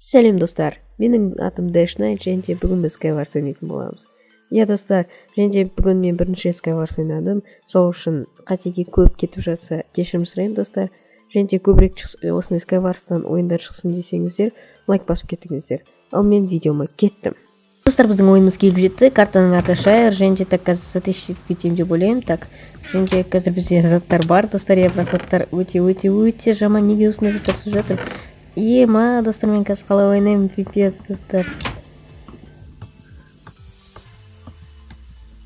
Сәлем, достар! Менің атым Дэш Найт, және де бүгін біз Skywars ойнайтын боламыз. Иә, достар, және де бүгін мен бірінші рет Skywars ойнадым. Сол үшін қатеге көп кетіп жатса, кешірім сұраймын, достар. Және де көбірек осындай Skywars'тан ойындар шықсын десеңіздер, лайк басып кетіңіздер. Ал мен видеома кеттім. Достар, біздің ойынымыз келіп жетті. Картаның аты Шайыр, және де так қазір затащить кетемін деп ойлаймын. Так, және де қазір бізде заттар бар, достар, иә, бірақ заттар өте өте өте жаман. Неге осындай заттар түсіп жатыр? Ема, достар, мен қазір қалай ойнаймын, пипец, достар.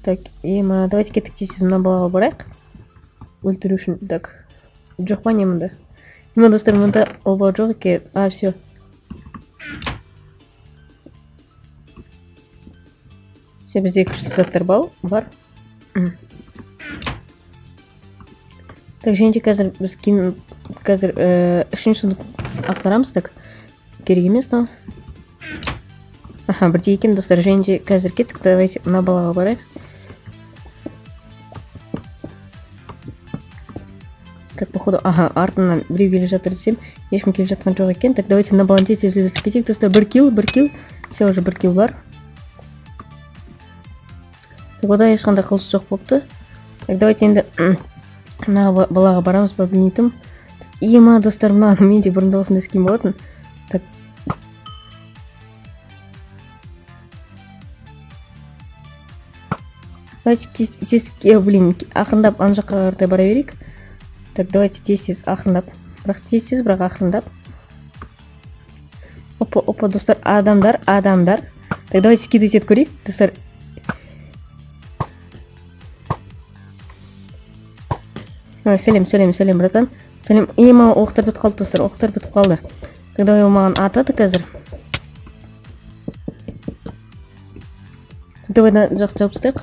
Так, ема, давайте кеттік тез тез мына балаға барайық. Өлтіру үшін, так. Жоқ па не мында? Ема, достар, мында ол бала жоқ екен. А, все. Все, бізде күшті заттар бар. Так, және де қазір біз кейін қазір үшінші сундук ақтарамыз, так. Керек емес мынау. Аха, бірдей екен, достар. Және де қазір кеттік, давайте мына балаға барайық. Так, походу, ага, артынан біреу келе жатыр десем, ешкім келе жатқан жоқ екен. Так, давайте мына баланы тез тез өлтіріп кетейік, достар. Бір килл, бір килл. Все, уже бір килл бар. Так, ода ешқандай қылыш жоқ болыпты. Так, давайте енді мына балаға барамыз ба, білмейтінмін. Ема, достар, мына менде бұрында осындай скин болатын. Так. Давайте тез, тез, блин, ақырындап ана жаққа қарай бара берейік. Так, давайте тез тез ақырындап. Бірақ тез тез, бірақ ақырындап. Опа, опа, достар, адамдар, адамдар. Так, давайте скидывать етіп көрейік, достар. Ой, сәлем, сәлем, сәлем, братан. Сәлем. Ема, оқтар бітіп қалды, достар, оқтар бітіп қалды. Так, давай, ол маған атады қазір. Так, давай мына жақты жауып тастайық.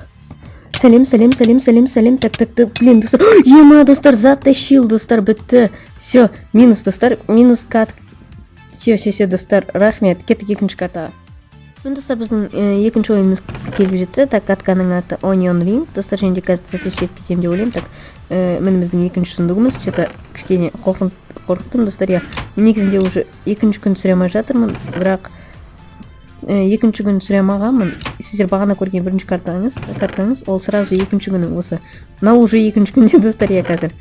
Сәлем, сәлем, сәлем, сәлем, сәлем. Так, так, так, блин, достар. Ема, достар, затащил, достар, бітті. Все, минус, достар, минус кат. Все, все, все, достар, рахмет. Кеттік екінші картаға. Міне, достар, біздің екінші ойынымыз келіп жетті. Так, катканың аты Onion Ring. Достар, және де қазір затащить кетемін деп ойлаймын. Так, міне біздің екінші сундугымыз. Что-то кішкене қорықтым, достар, иә. Негізінде уже екінші күн түсіре алмай жатырмын, бірақ екінші күн түсіре алмағанмын. Сіздер бағана көрген бірінші картаңыз, ол сразу екінші күні осы. Мынау уже екінші күнде, достар, иә, қазір.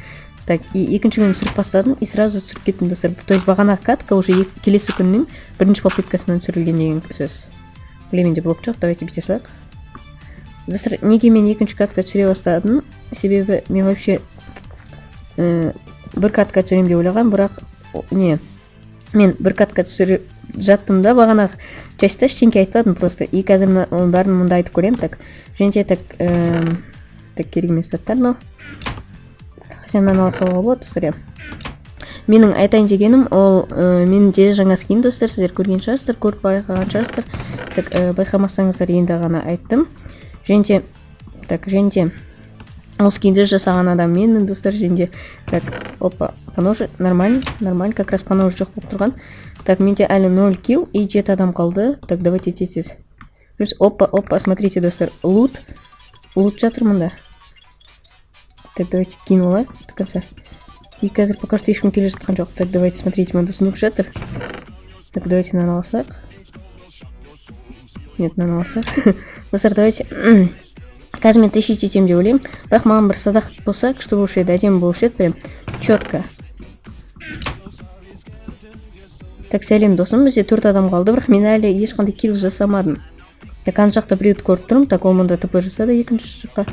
Так, и екінші күні түсіріп бастадым, и сразу түсіріп кеттім, достар. То есть бағанағы катка уже келесі күннің бірінші попыткасынан түсірілген деген сөз. Блин, менде блок жоқ, давайте бүйте салайық. Достар, неге мен екінші катка түсіре бастадым? Себебі мен вообще бір катка түсіремін деп ойлағанмын, бірақ не, мен бір катка түсіріп жаттым да, бағанағы частьта ештеңке айтпадым просто. И қазір мына оның бәрін мұнда айтып көремін. Так, және де так, так, керек емес заттар мынау. Хотя мынаны ала салуға болады, достар, иә. Менің айтайын дегенім ол менде жаңа скин, достар, сіздер көрген шығарсыздар, көріп байқаған шығарсыздар. Так, байқамасаңыздар, енді ғана айттым. Және де, так, және де ол скинді жасаған адам менмін, достар, және де, так, опа, поножи, нормально, нормально, как раз поножи жоқ болып тұрған. Так, менде әлі 0 килл и 7 адам қалды. Так, давайте тез тез. Плюс, опа, опа, смотрите, достар, лут, лут жатыр мында. Так, давайте киініп алайық до конца. И қазір пока что ешкім келе жатқан жоқ. Так, давайте, смотрите, мында сундук жатыр. Так, давайте мынаны алсақ. Нет, мынаны алсақ. Достар, давайте. Қазір мен тащить етемін деп ойлаймын. Бірақ маған бір садақ болса, күшті болушы еді, әдемі болушы еді, прям четко. Так, сәлем, досым, бізде төрт адам қалды, бірақ мен әлі ешқандай килл жасамадым. Так, ана жақта біреуді көріп тұрмын. Так, ол мында ТП жасады екінші жаққа.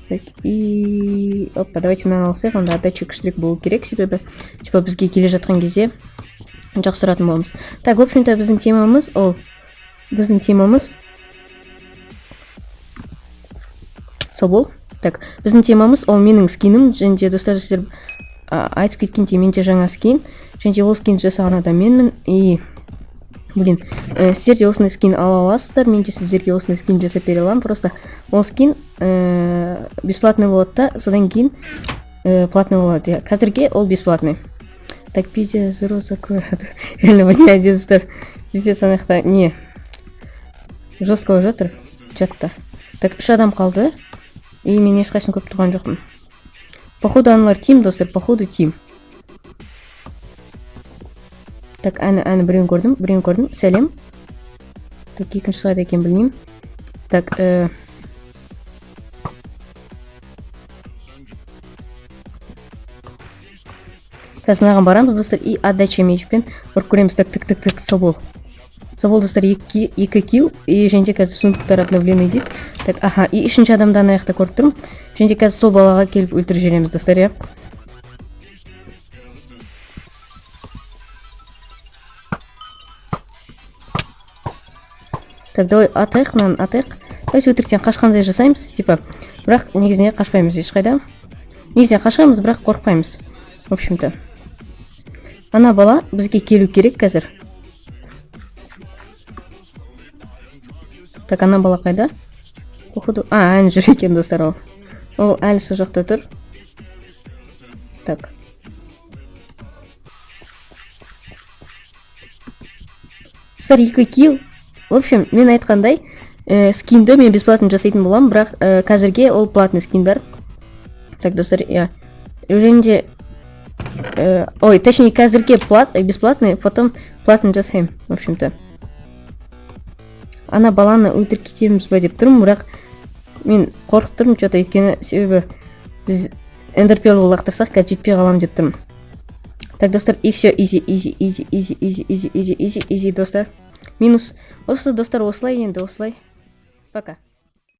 Так, и опа, давайте мынаны алсақ, онда отдача күштірек болу керек, себебі типа бізге келе жатқан кезде жақсы ұратын боламыз. Так, в общем-то, біздің темамыз ол, біздің темамыз сол бол. Так, біздің темамыз ол менің скинім, және де, достар, сіздер айтып кеткендей, менде жаңа скин, және де ол скинді жасаған адам менмін. И блин, сіздер де осындай скин ала аласыздар, мен де сіздерге осындай скин жасап бере аламын. Просто ол скин бесплатный болады да, содан кейін платный болады, иә. Қазірге ол бесплатный. Так, пиздец, рот закрой. Реально воняет, достар. Пиздец, ана жақта не жестко болып жатыр чатта. Так, үш адам қалды. И мен ешқайсысын көріп тұрған жоқпын. Походу, аналар тим, достар, походу, тим. Так, әні, әні, біреуін көрдім, біреуін көрдім. Сәлем. Так, екіншісі қайда екенін білмеймін. Так, қазір мынаған барамыз, достар, и отдача мечпен ұрып көреміз. Так, так, так, так, сол бол. Сол бол, достар, екі килл. И және де қазір сундуктар обновлены дейді. Так, аха, и үшінші адамды ана жақта көріп тұрмын. Және де қазір сол балаға келіп өлтіріп жібереміз, достар, иә. Так, давай атайық мынаны, атайық. Давайте өтіріктен қашқандай жасаймыз, типа. Бірақ негізінде қашпаймыз ешқайда. Негізінде қашамыз, бірақ қорықпаймыз. В общем-то. Ана бала бізге келу керек қазір. Так, ана бала қайда? Походу, а, әні жүр екен, достар, ол. Ол әлі сол жақта тұр. Так. Достар, екі килл. В общем, мен айтқандай, скинді мен бесплатно жасайтын боламын, бірақ қазірге ол платный скиндар. Так, достар, иә. Және де ой, точнее, қазірге бесплатный, потом платный жасаймын, в общем-то. Ана баланы өлтіріп кетеміз ба деп тұрмын, бірақ мен қорқып тұрмын что-то, өйткені себебі біз эндерперл лақтырсақ, қазір жетпей қаламын деп тұрмын. Так, достар, и все, изи, изи, изи, изи, изи, изи, изи, изи, изи, достар. Минус. Осы, достар, осылай енді, осылай. Пока.